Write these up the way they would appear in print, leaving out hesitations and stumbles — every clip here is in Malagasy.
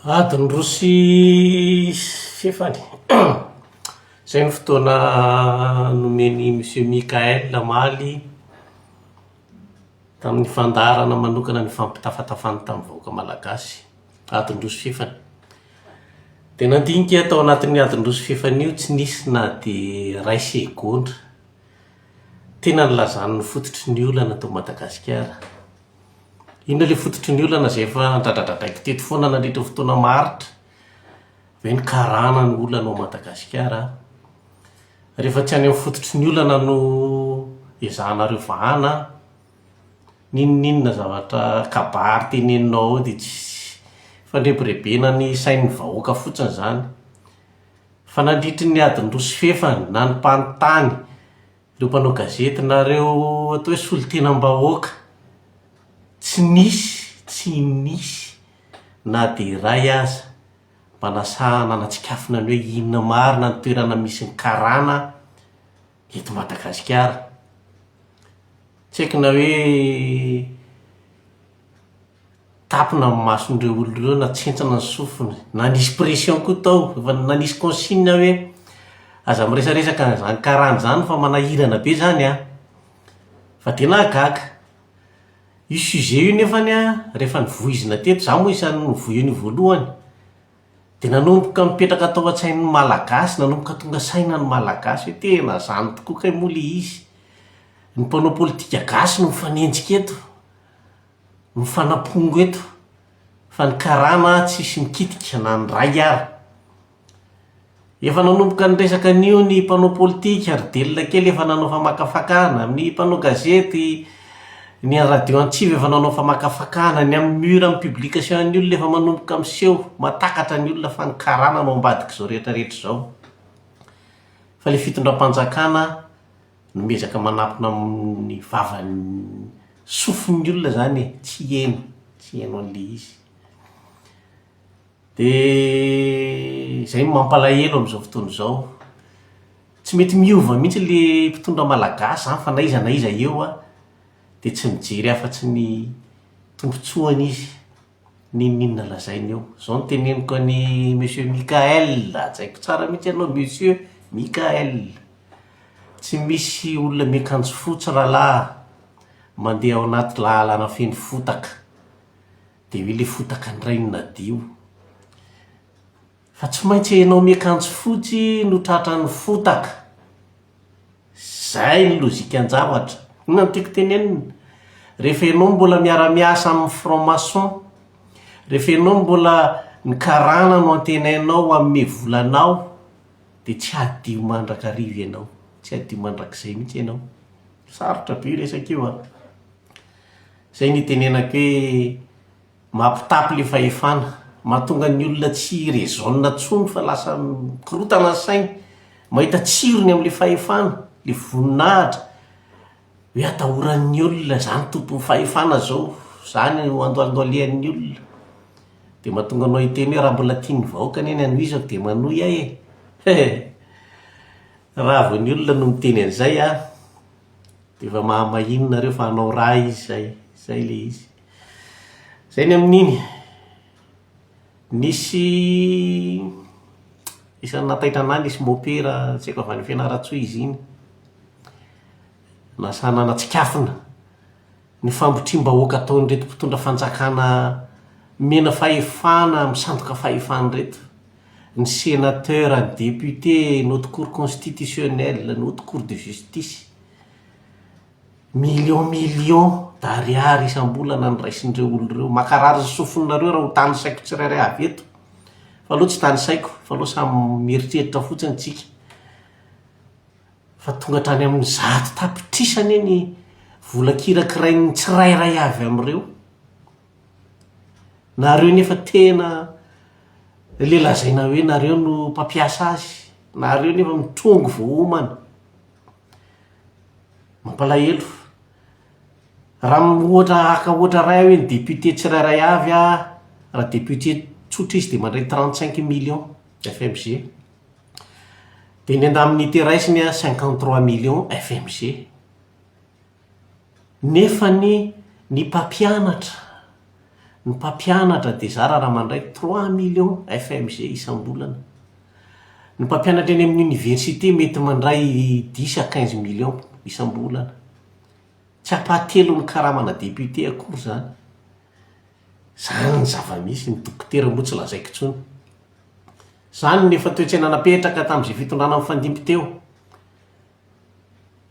Adiny roa sy fefany. Izay ny fotoana nomen'i Monsieur Mickaël omaly tamin'ny fandaharana manokana nifampitafatafany tamin'ny vahoaka malagasy. Adiny roa sy fefany. Dia nandinika tao anatin'ny adiny roa sy fefany io tsy nisy na dia iray segondra tena nilazany ny fototry ny olana tao Madagasikara. Inona ilay fototry ny olana izay efa dradradradraiko teto foana nandritra ny fotoana maharitra? Hoe ny karana no olana ao Madagasikara. Rehefa tsy any amin'ny fototry ny olana no ezahanareo vahana, n'inon'inona zavatra kabary teneninao ao dia tsy fandrebirebena ny sain'ny vahoaka fotsiny izany. Fa nandritry ny adiny roa sy fefany na ny mpanontany Ireo mpanao gazety na ireo atao hoe solontenam-bahoaka, tsy nisy, tsy nisy na dia iray aza mba nasahy nanatsikafona ny hoe inona marina ny toerana misy ny karana eto Madagasikara. Tsy haiko na hoe Tapina ny mason'ireo olona ireo na tsentsina ny sofiny, na nisy pression koa tao, efa na nisy consigne hoe aza miresaresaka an'izany karana izany fa manahirana be izany an! Fa dia nahagaga. Io sujet io nefany an, rehefa novoizina teto, izaho moa isan'ny nivoy an'io voalohany, dia nanomboka nipetraka tao an-tsain'ny Malagasy, nanomboka tonga saina ny Malagasy hoe tena izany tokoa kay moa ilay izy. Ny mpanao politika gasy no mifanenjika eto. Mifanapongo eto fa ny karana tsisy mikitika na ny ray ara. Efa nanomboka niresaka an'io ny mpanao politika ry Delina kely efa nanao famakafakana, ny mpanao gazety, ny an'ny radio antsiva efa nanao famakafakana, ny amin'ny mur amin'ny publication an'ny olona efa manomboka miseho, mahatakatra ny olona fa ny karana no ambadik'izao rehetra rehetra izao. Fa ilay fitondram-panjakana no miezaka manapina ny vavan'ny sofin'ny olona zany e, tsy heno, tsy heno an'le izy. De zay no mampalahelo am'zao fotoana izao. Tsy mety miova mihitsy le mpitondra malagasy zany fa na iza na iza eo an, de tsy mijery afa-tsy ny tombontsoany izy, n'inon'inona lazainy eo. Zao no teneniko an'i monsieur Mickaël, hajaiko tsara mihitsy ianao monsieur Mickaël. Tsy misy olona miakanjo fotsy rahalahy mandeha ao anaty lalana feno fotaka dia hoe ilay fotaka indray no nadio. Fa tsy maintsy ianao miakanjo fotsy no tratran'ny fotaka. Izay ny lojikan-javatra. Inona no tiako tenenina? Rehefa ianao mbola miara-miasa amin'ny franc maçon, rehefa ianao mbola ny karana no antenainao hanome vola anao, dia tsy hadio mandrakariva ianao, tsy hadio mandrakizay mihitsy ianao. Sarotra be io resaka io an! Izay no itenenako hoe mampitapy ilay fahefana, mahatonga ny olona tsy hi-raisonne intsony fa lasa mikorotana ny sainy, mahita tsirony amin'ilay fahefana, ilay voninahitra, hoe atahoran'ny olona, izaho no tompon'ny fahefana izao, izaho no andohandohalehan'ny olona. Dia mahatonga anao hiteny hoe raha mbola tian'ny vahoaka anie ny hanohizako dia manohy aho e! He! Raha vao ny olona no miteny an'izay an, dia efa mahamahiny nareo fa hanao raha izy izay. Izay ilay izy. Izay ny amin'iny. Nisy isan'ny nahataitra an'ahy nisy mopera tsy haiko avy any Fianarantsoa izy iny. Nasana natsikafona. Ny fambotriam-bahoaka ataon'ireto mpitondra fanjakana mena fahefana misandoka fahefana ireto, ny sénateur, ny député, ny haute cour constitutionnelle, ny haute cour de justice, millions millions d'ariary isam-bolana no raisin'ireo olona ireo. Mankarary ny sofinareo raha ho tanisaiko tsirairay avy eto, fa aleo tsy tanisaiko fa aleo samy mieritreritra fotsiny tsika. Fa tonga hatrany amin'ny 100 tapitrisa anie ny vola kirakirain'ny tsirairay avy amin'ireo. Nareo nefa tena le lazaina hoe nareo no mpampiasa azy, nareo nefa mitrongy vao homana. Mampalahelo. Raha ohatra haka ohatra iray aho hoe ny député tsirairay avy ah, raha député tsotra izy dia mandray 35 millions FMG. Dia ny indemnité raisiny a 53 millions FMG. Nefa ny ny mpampianatra, Ny mpampianatra dia zara raha mandray trois millions FMG isam-bolana. Ny mpampianatra eny amin'ny université mety mandray dix à quinze millions isam-bolana. Tsy ampahatelon'ny karamana député akory izany. Izany ny zava-misy, ny dokotera moa tsy lazaiko intsony. Izany no efa toe-tsaina napetraka tamin'izay fitondrana nifandimby teo.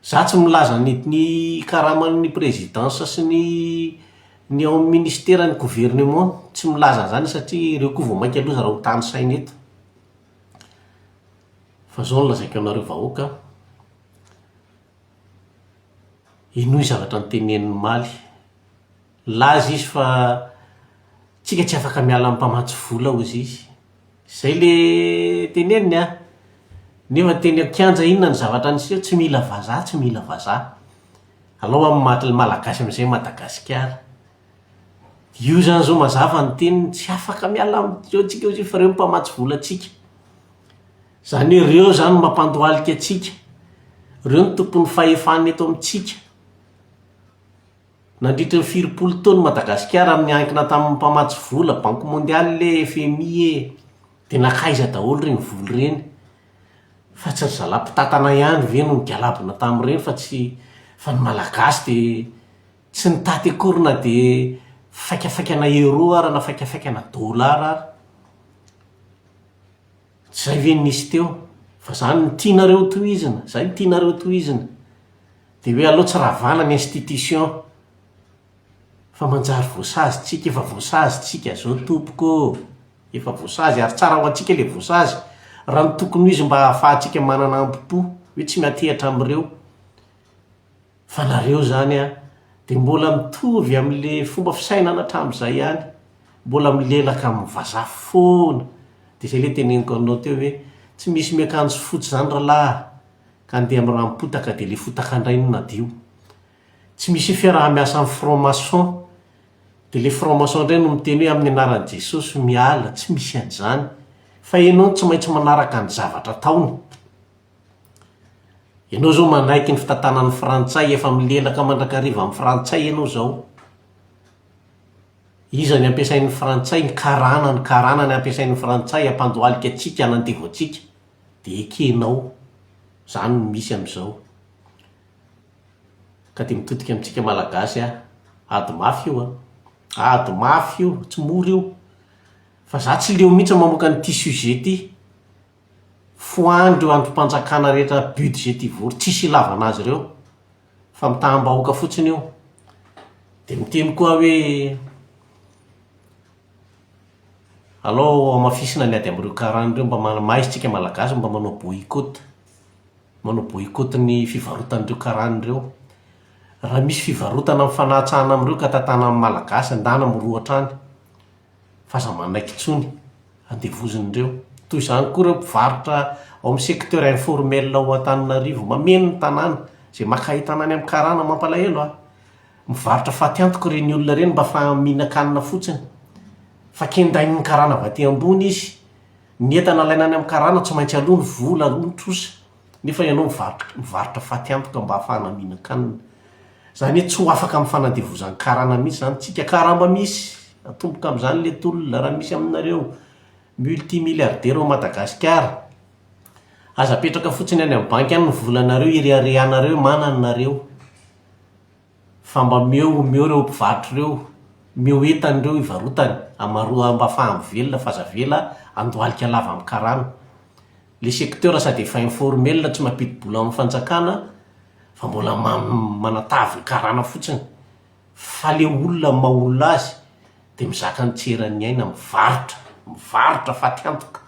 Za tsy milaza ny ny karaman'ny présidence sy ny ny ao amin'ny ministera ny gouvernement, tsy milaza an'izany satria ireo koa vao mainka loza raha ho tanisaina eto. Fa izao no lazaiko anareo vahoaka an, henoy zavatra noteneniny omaly. Nilaza izy fa tsika tsy afaka miala amin'ny mpamatsy vola hozy izy. Zay le teneniny an! Nefa teny an-kianja inona ny zavatra niseho? Tsy mila vazaha, tsy mila vazaha. Alao amin'ny maha malagasy amin'izay Madagasikara. Io zany zao mazava ny teniny, tsy afaka miala amin'ireo tsika hozy izy fa ireo no mpamatsy vola antsika. Izany hoe ireo zany no mampandohalika antsika. Ireo no tompon'ny fahefana eto amintsika. Nandritry ny firompolo taona i Madagasikara niankina tamin'ny mpamatsy vola, Banque mondiale e, FMI e, dia nankaiza daholo ireny vola ireny? Fa tsy ry zalahy mpitantana ihany ve no nigalabona tamin'ireny fa tsy fa ny Malagasy dia tsy nitaty akory na dia faikafaikana euro ara na faikafaikana dollar ara. Tsy izay ve no nisy teo? Fa izany no tianareo tohizina, izay no tianareo tohizina. Dia hoe aleo tsy ravana ny institution fa manjary voasazy tsika, efa voasazy tsika zao tompoko ô! Efa voasazy ary tsara ho antsika le voasazy raha ny tokony ho izy mba ahafahantsika manana ambo-po hoe tsy miantehatra amin'ireo fa nareo zany an dia mbola mitovy amin'le fomba fisainana hatramin'izay ihany, mbola milelaka amin'ny vazaha foana, dia zay le teneniko anao teo hoe tsy misy miakanjo fotsy zany ralahy. ka andeha amin'ny ranom-potaka dia le fotaka indray no nadio. Tsy misy fiaraha-miasa amin'ny franc maçon dia le franc maçon indray no miteny hoe amin'ny anaran'i Jesosy miala, tsy misy an'izany fa ianao no tsy maintsy manaraka ny zavatra ataony. Ianao izao manaiky ny fitantanan'ny frantsay, efa milelaka mandrakariva amin'ny frantsay ianao izao. Iza ny ampiasain'ny frantsay, ny karana, ny karana ny ampiasain'ny frantsay hampandohalika antsika, hanandevo antsika. dia ekenao, zany no misy amin'izao. Ka dia mitodika amintsika Malagasy aho, ady mafy io an! Ady mafy io, tsy mora io. Fa za tsy leo mihitsy mamoaka an'ity sujet ity. Foano ireo andrim-panjakana rehetra budgetivore, tsisy ilavana azy ireo. Famitaham-bahoaka fotsiny io. Dia miteny koa aho hoe. Alao hamafisina ny ady amin'ireo karana ireo mba mahay isika malagasy mba manao boycott, manao boycott ny fivarotan'ireo karana ireo. Raha misy fivarotana mifanatsahana amin'ireo ka tantanan'ny malagasy andana mirohotra any fa aza manaiky intsony andevozin'ireo. Toy izany koa ireo mpivarotra ao amin'ny secteur informel ao Antananarivo, mameno ny tanàna, izay maka entana any amin'ny karana mampalahelo a! Mivarotra faty antoka ireny olona ireny mba fa mihinan-kanina fotsiny. Fa kendain'ny karana avy aty ambony izy. Ny entana alaina any amin'ny karana tsy maintsy aloa ny vola, aloa ny trosa. Nefa ianao mivarotra mivarotra faty antoka mba hahafahana mihinan-kanina. Izany hoe tsy ho afaka amin'ny fanandevozan'ny karana mihitsy izany tsika. Ka raha mba misy, atomboka amin'izany ilay tolona, raha misy aminareo multi-milliardaire ao Madagasikara, aza apetraka fotsiny any amin'ny banky any ny volanareo ireharehanareo hoe manana nareo. Fa mba omeo omeo ireo mpivarotra ireo, omeo entana ireo hivarotany, hamaroa mba afahany mivelona fa aza avela handohalika lava amin'ny karana. Le secteur sady efa informel tsy mampidi-bola amin'ny fanjakana fa mbola manatavy ny karana fotsiny. Fa le olona amin'ny maha olona azy dia mizaka ny tsy eran'ny aina, mivarotra, mivarotra fatiantoka.